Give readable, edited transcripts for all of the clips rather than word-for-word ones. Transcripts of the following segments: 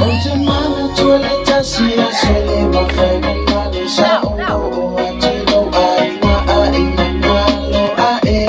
Ou te manatu le tasi aso e le mafai ona le sa o loo atu i lou aiga aiga malo ae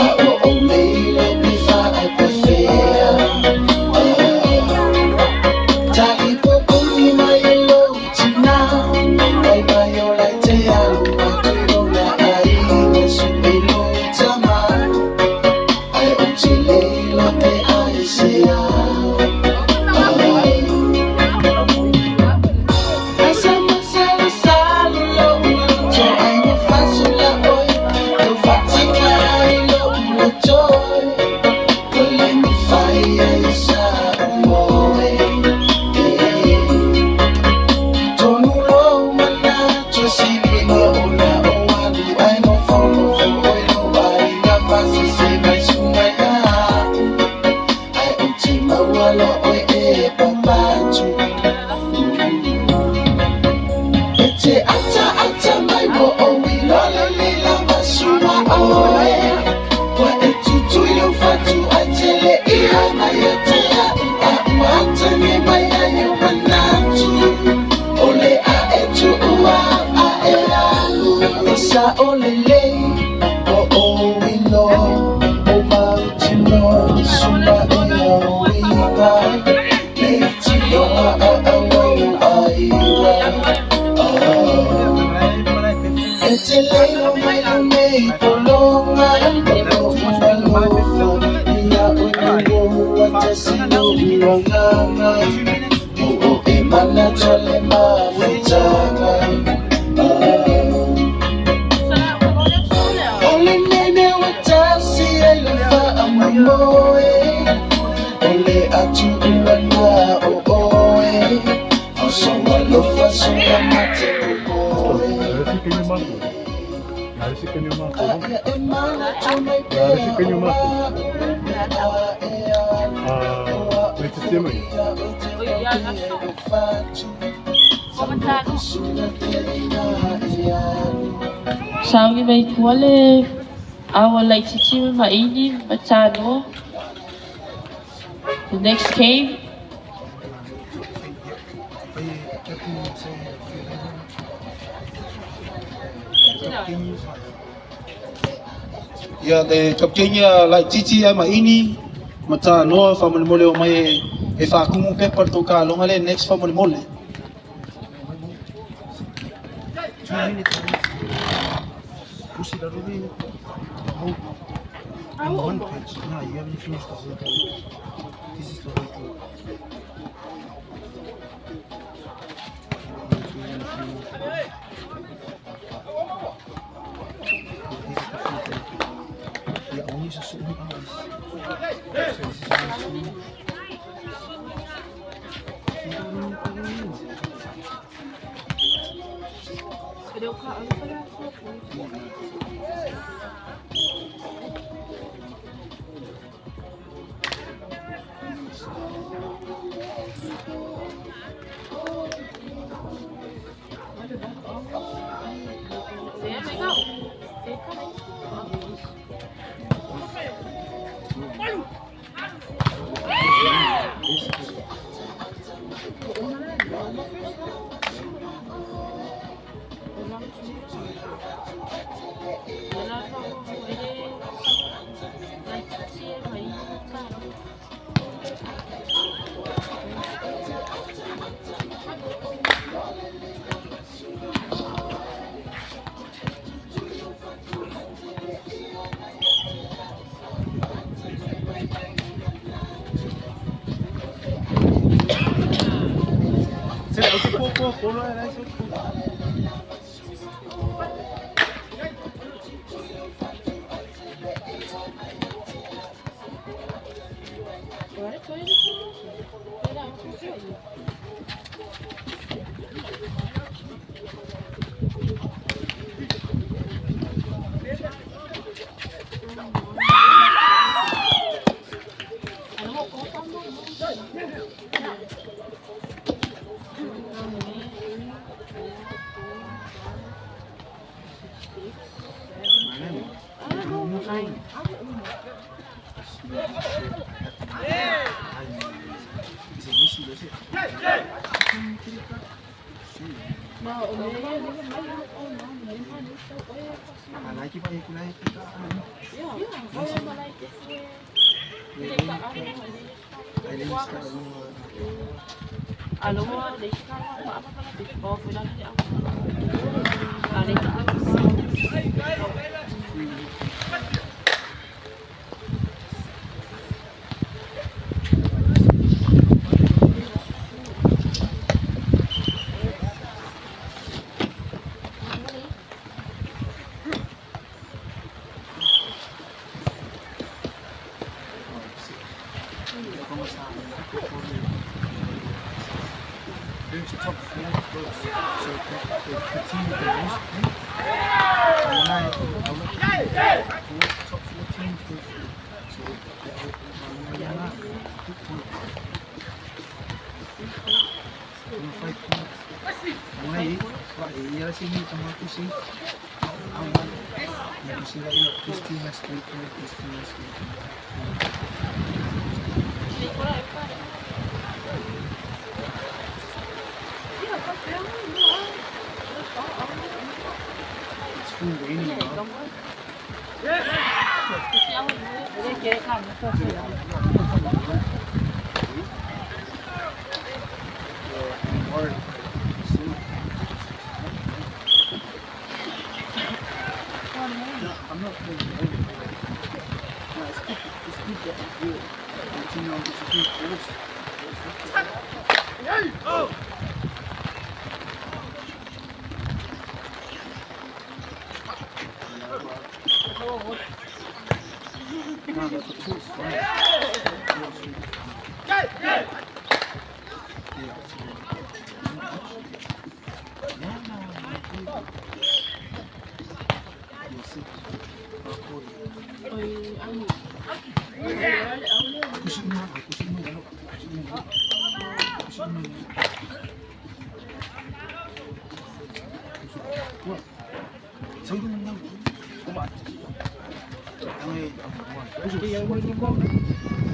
a ua ou le ilo pe faapefea. Talipokoni mai e lou tina mai mai o lai te alu atu i lou la aiga su e lou tama ai ou te le iloa pe aisea. E te ata ata mai mo o i lola le lava sua oe. Ua e tutui lau fatu ai te le ia mai e te au a ua ata ne mai ai o manatu. O le a e tuua a e a. Sa o lelei o o ilo o mautino suma e au iga le tino a a a ai E te leilo mai o nei polonga o ualofa ia o ua tasi o uanganga o o e mana tole mafutanga. O le nene wa tasi e le wha o le atu ua o oe O so alofa so mate Sauni mai tua le awa laitiiti ma Maini Matanoa. The next cave. Ia te kapkeni laitiiti ai Maini Matanoa faamolemole o mai e faakumu pepa le tou kaloga le next faamolemole. Push it a little bit. Oh. In one page. No, you haven't finished the whole book. This is the whole book. 1, 2, 3, 4. This is the full book. Yeah, only just certain hours. So this is only two. There's top four books, so the team with the most points. When I look at the top four teams go through. So the points. 5 points. This team has 3 points, this team has 3 points. Soon raining now. I'm not playing. No, it's good. It's good that you continue on. It's a good course. No, but the course is fine. Yeah, it's Yeah, 6. 95